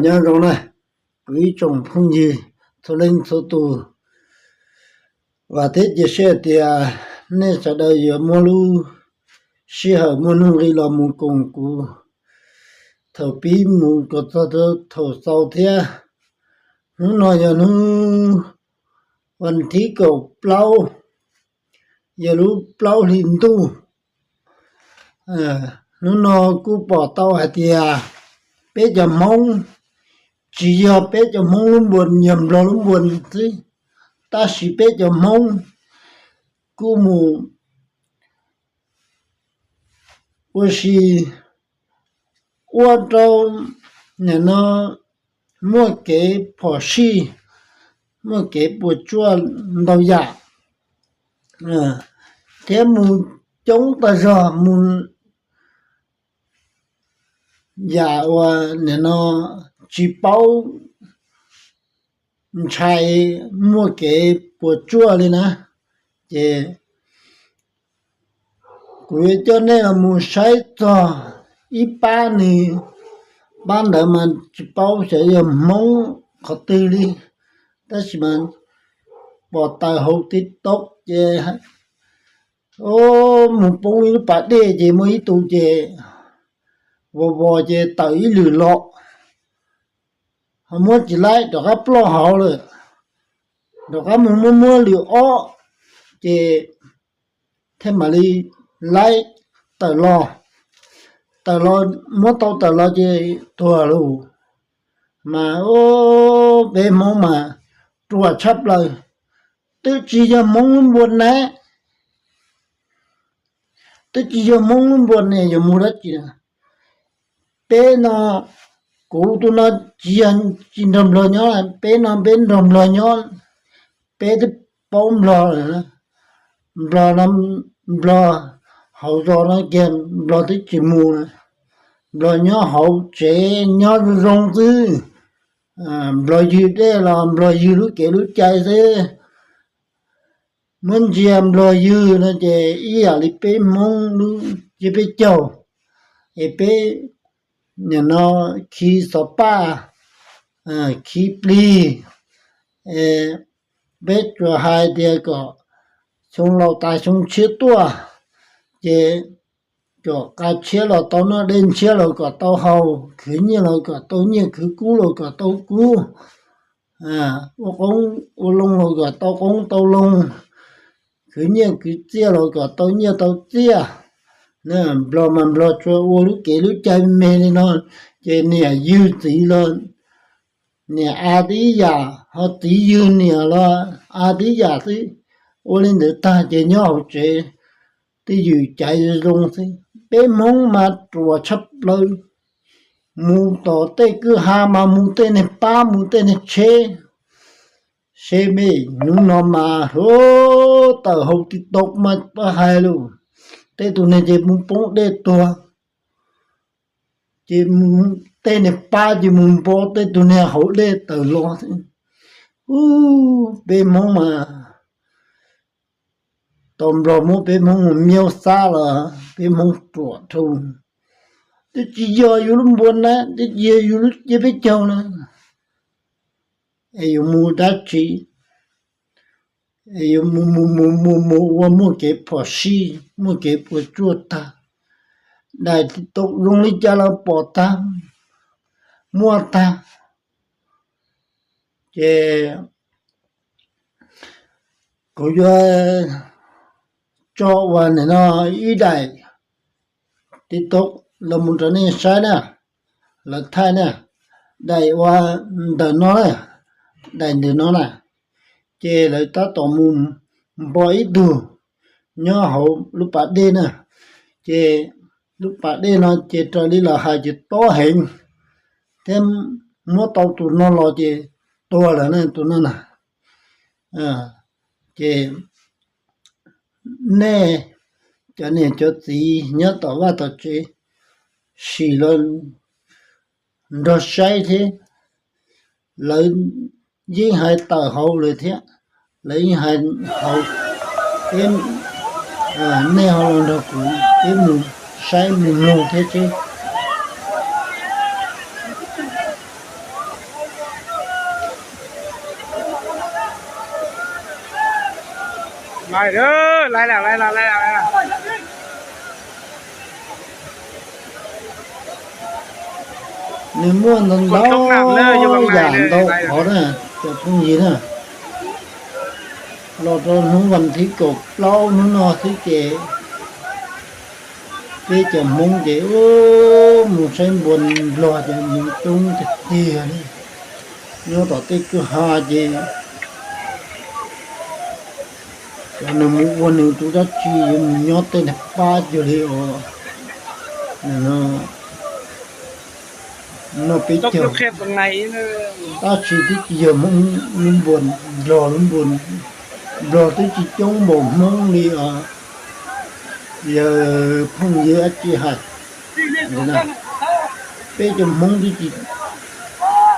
Nyob zoo na, kuv ib tsoom phooj ywg txhua leej txhua tus, vam thiab cia siab tias nej sawv daws yuav muaj lub sij hawm muaj nuj nqis los mus koom kuv thaum pib mus kom txog thaum xaus thiab. Hnub no yog hnub vas thib kaum plaub, yog lub plaub hli ntuj. Hnub no kuj pom tau hais tias peb cov Hmoob, tsis yog peb cov Hmoob lub npuas, yog Nplog lub npuas xwb, tab sis peb cov Hmoob kuj mus ua si ua rau nim no muaj kev phom sij, muaj kev puas tsuaj ntau yam, thiab mus coob tas zog, mus yam uas nim no tsis paub ntshai, muaj kev puas tsuaj li na. Ces kuv yuav coj nej los mus saib txog ib pab nws, pab ntawd mas tsis paub xyov yog Hmoob qhov twg li, tab sis mas pom tawm hauv TikTok ces mus poob ib lub pas dej ces muaj ib tug ces vos vos ces tawm ib lwm los, ho muab tsis laib rov qab ploj hauv lawm, rov qab mus muab muab lwm ob ces thiaj mam li laib tawm los. Tawm los, muab tau tawm los ces tuag lauj. Mas peb Hmoob mas ruam tshaj plaws, twb tsis yog Hmoob lub npuas na, twb tsis yog Hmoob lub npuas ne yuav mus dab tsi? Peb no, kuv tus no tsis yog tsis nrog Nplog nyob, peb no peb nrog Nplog nyob, peb twb paub Nplog lawm. Nplog no, Nplog hauv zos no kiag Nplog twb tsis mus, Nplog nyob hauv tsev nyob zoo zoo xwb. Nplog ywg dej los Nplog ywg lub kev lub cai xwb. Muab ntsia Nplog ywg no ces ib yam li peb Hmoob lub tsiab peb caug, es peb nim no khi xov paj, khi plig, peb tsuas hais tias kom xyoo laus tas xyoo tshiab tuaj, ces kom qa tshiab los tau noj, dej ntshiab los kom tau haus, khwv nyiaj los kom tau nyiaj, khwv kub los kom tau kub, ua qoob ua loo los kom tau qoob tau loo, khwv nyiaj khwv txiaj los kom tau nyiaj tau txiaj. Nplog mas Nplog tsuas ua lub kev lub cai me li no, ces niam yug txiv los niam a tib yam, ho txiv yug niam los a tib yam xwb. Ua li ntawd tag ces nyob hauv tsev twb ywm caiv zoo xwb. Peb Hmoob mas ruam tshaj plaws, mus tom tej kwj ha mas mus tej niag pab mus tej niag tsheb. Seb mej hnub no mas hu, tawm hauv TikTok mas pab hais lus, tej tus niag ces mus poob dej tuag, ces tej niag pab ces mus npo tej tus niag hauv dej tawm los. Ub, peb Hmoob mas tau Nplog muab peb Hmoob mus miaub xab los peb Hmoob ruam dhau. Twb tsis yog yus lub npua na, twb tsis yog yus lub tsiab peb caug na, es yuav mus dab tsi? Es yuav mus mus mus mus mus ua muaj kev phom sij, muaj kev puas tsuaj tag. Daim TikTok zoo li cas los pom tag, muaj tag. Ces kuv yuav tso ua nim no ib daim TikTok los mus rau nej saib na, lawv thaij na, daim ua ntawm no na, daim ntawm no na, ces lawv tab tom mus npo ib tug nyob hauv lub pas dej na, ces lub pas dej no ces raws li lawv hais ces tob heev, thiab muab tau tus no los ces tuag lawm na tus no na. Ces nej cov niam cov txiv nyob tom vaj tom tsev sim los nrog saib thiab. Lawv yeej hais tawm hauv lawm thiab, lawv yeej hais hauv, peb, nej ho los nrog kuv peb mus saib mus mloog thiab seb Lais, lais, lais, lais. Nws muaj ntau ntau yam ntau qhov na, cov phooj ywg na. Los rau hnub vas thib kaum plaub hnub no xwb ces peb cov Hmoob ces mus saib npua Nplog ces mus coob tiag tiag li. Nyob tom tej kwj ha ces cov nws mus ua nws tus dab tsi yuav mus nyob tej nag pab cuag li os. No peb caug, tab sis twb tsis yog Hmoob lub npua, Nplog lub npua, Nplog twb tsis coob npaum Hmoob li os. Yawg phooj ywg dab tsi hais, peb cov Hmoob twb tsis,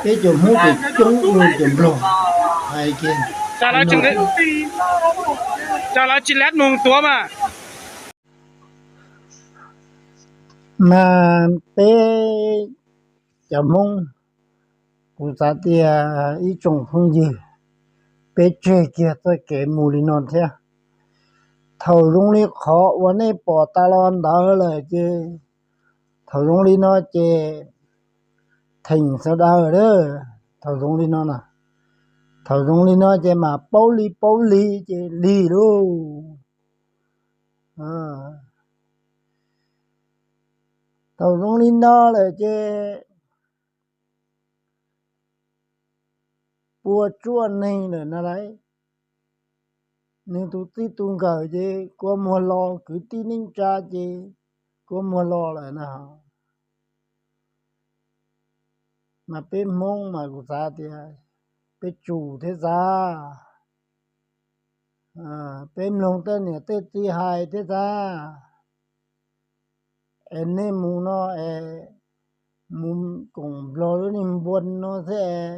peb cov Hmoob ces coob dua cov Nplog hais kiag. Cas lawv tsis lab moog tuav mas. Mas peb cov Hmoob, kuv xav tias ib tsoom phooj ywg, peb tseg kiag txoj kev mus li no thiab. Thaum zoo li qhov uas nej pom tas los ntawd lawm ces, thaum zoo li no ces theem sawv daws a, thaum zoo li no na, thaum zoo li no ces mas paub li paub li ces lig lauj. Thaum zoo li no lawm ces puas tsuaj neeg lawm na lauj. Nws tus txij tus nkawm ces kua muag los, kwv tij neej tsa ces kua muag los lawm na. Mas peb Hmoob mas kuv xav tias peb tsum thiab xav, peb mloog tej niam tej txiv hais thiab xav. Es nej mus no es mus koom Nplog lub niag npua no xwb es